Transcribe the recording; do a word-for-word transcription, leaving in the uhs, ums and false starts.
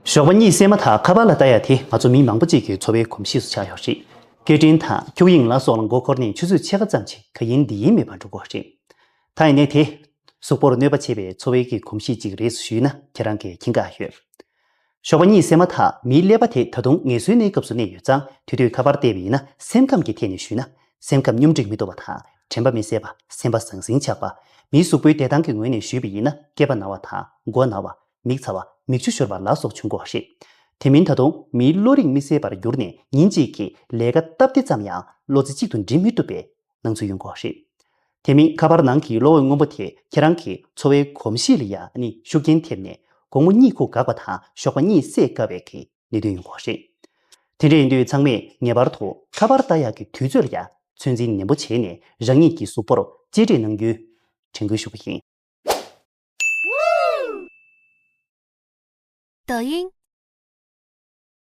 ཞོགས་པ་གཉིད་སད་མ་ཐག་ཁ་པར་ལ་ལྟ་ཡ་དེ་ང་ཚོ་མི་མང་པོ་ཅིག་གི་འཚོ་བའི་གོམས་གཤིས་སུ་ཆགས་ཡོད་རེད། སྐད་འཕྲིན་དང་ཁྱུག་དབྱིངས་ལ་སོགས་ལ་མགོ་འཁོར་ནས་ཆུ་ཚོད་ཕྱེད་ཀ་ཙམ་ཞིག་ག་ཡིན་འདི་ཡིན་མེད་པར་འགྲོ་གི་ཡོད་རེད། ད་ཡིན་ནའི་དེ་གཟུགས་པོར་གནོད་པ་བྱེད་པའི་འཚོ་བའི་གི་གོམས་གཤིས་ཅིག་རེད་ཞུས་ན་ཁྱེད་རང་གིས་མཁྱེན་ག་ཡོད། ཞོགས་པ་གཉིད་སད་མ་ཐག་མིའི་ཀླད་པ་དེ་ད་དུང་ངལ་གསོའི་གནས་སྐབས་སུ་གནས་ཡོད་ཙང་དེ་དུས་ཁ་པར་བལྟས་པ་ཡིན་ན་སེམས་ཁམས་ཀྱི་ཐད་ནས་ཞུས་ན་སེམས་ཁམས་སྙོམས་སྒྲིག་མི་ཐུབ་པ་དང་དྲན་པ་མི་གསལ་བ། སེམས་པ་ཟང་ཟིང་ཆགས་པ། མིའི་གཟུགས་པོའི་བདེ་ཐང་གི་ངོས་ནས་ཞུས་པ་ཡིན་ན་སྐེད་པ་ན་བ་དང་མགོ་ན་བ། མིག་ཚ་བ། མིག་ཆུ་ཤོར་བ་ལ་སོགས་བྱུང་གི་ཡོད་རེད། དེ་མིན་ད་དུང་མིའི་བློ་རིག་མི་གསལ་བར་གྱུར་ནས་ཉིན་གཅིག་གི་ལས་ཀ་སྟབས་བདེ་ཙམ་ཡང་བློ་རྩེ་གཅིག་ཏུ་འགྲིམ་མི་ཐུབ་པའི་སྣང་ཚུལ་ཡོང་གི་ཡོད་རེད། དེ་མིན་ཁ་པར་ནང་གི་གློག་འོད་སྔོན་པོ་དེ་ཁྱེད་རང་གི་འཚོ་བའི་གོམས་གཤིས་ལ་ཡང་ནི་ཤུགས་རྐྱེན་ཐེབས་ནས་དགོང་མོ་གཉིད་ཁུག་འགག་པ་དང་ཞོགས་པ་གཉིད་སད་དཀའ་བའི་གི་གནད་དོན་ཡོང་གི་ཡོད་རེད། དེ་འདྲ་ཡིན་དུས་ཚང་མས་ངེས་པར་དུ་ཁ་པར་ལྟ་ཡག་གི་དུས་ཚོད་ལ་ཡང་ཚོད་འཛིན་ནན་པོ་བྱས་ནས་རང་ཉིད་ཀྱི་གཟུགས་པོར་གཅེས་སྤྲས་གནང་རྒྱུའི་དྲན་སྐུལ་ཞུ་གི་ཡིན། 抖音、